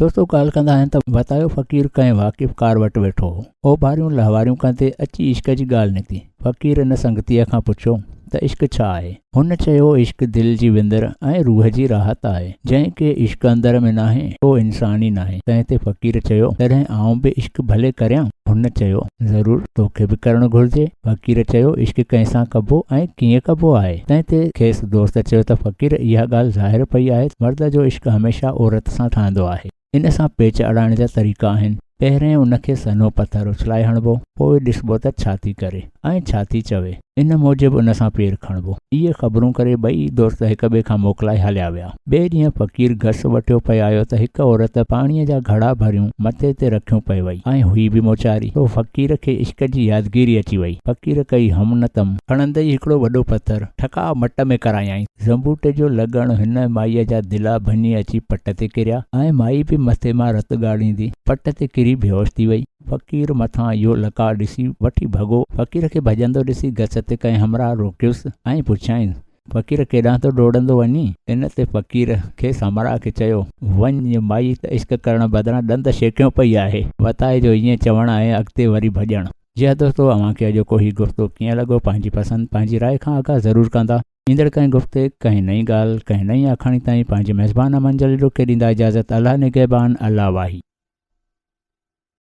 دوستو ڳالهه ڪندا آهن ته وتايو فقير ڪنهن واقف ڪار وٽ ويٺو هو. اوڀاريون لهواريون ڪندي اچي عشق جي ڳالهه نڪتي. فقير ان سنگتيء کان پڇيو ته عشق ڇا آهي؟ هن چيو عشق دل جي وندر ۽ روح جي راحت آهي. جنهن کي عشق اندر ۾ ناهي سو انسان ئي ناهي. تنهن تي فقير چيو تڏهن آئون به عشق ڀلي ڪريان؟ هن چيو ضرور توکي به ڪرڻ گهرجي. فقير چيو عشق ڪنهن سان ڪبو ۽ ڪيئن ڪبو آهي؟ تنهن تي کيس دوست چيو ته فقير اها ڳالهه ظاهر پئي آهي ته مرد جو عشق هميشه عورت سان ٺهندو آهي. ان سان پيچ اڙائڻ جا طريقا آهن. پهرين ان کي سنهو پٿر اڇلائي هڻبو، پوء ڏسبو ته ڇا ٿي ڪري ۽ ڇا ٿي چوي. ان موجب ان سان پير کڻبو. اهي خبرون ڪري ٻئي دوست هڪ ٻئي کان موڪلائي هليا ويا. ٻئي ڏينهن فقير گس وٺيو پئي آيو ته هڪ عورت پاڻيء جا گهڙا ڀريون مٿي تي رکيون پئي وئي ۽ هئي به موچاري. سو فقير کي عشق جي يادگيري اچي وئي. فقير ڪئي هم نه تم. کڻندي ئي هڪڙو وڏو پٿر ٺڪاء مٽ ۾ ڪرايائين. زنبوٽي جو لڳڻ هن مائيء جا دلا ڀڃي اچي پٽ تي ڪريا ۽ مائي به مٿي مان رت ڳاڙيندي پٽ تي ڪري بيهوش ٿي وئي. فقير مٿان اهو لقاء ڏسي وٺي ڀڳو. فقير کي ڀڄندو ڏسي گس تي ڪنهن همراهه روڪيس ۽ پڇيائينس، فقير ڪيڏانهن ٿو ڊوڙندو وڃين؟ ان تي فقير کيس همراهه کي چيو، وڃ مائي ته عشق ڪرڻ بدران ڏند شيڪيو پئي آهي. وتائي جو ائين چوڻ ۽ اڳتي وري ڀڄڻ. جي ها دوستو اوهان کي اڄوڪو هي گفتگو ڪيئن لڳو پنهنجي پسند پنهنجي راء کان آگاهه ضرور ڪندا. ايندڙ ڪنهن گفتي، ڪنهن نئين ڳالهه، ڪنهن نئين آکاڻي تائين پنهنجي ميزبان امن جليلو کي ڏيندا اجازت الله نگهبان الله واهي.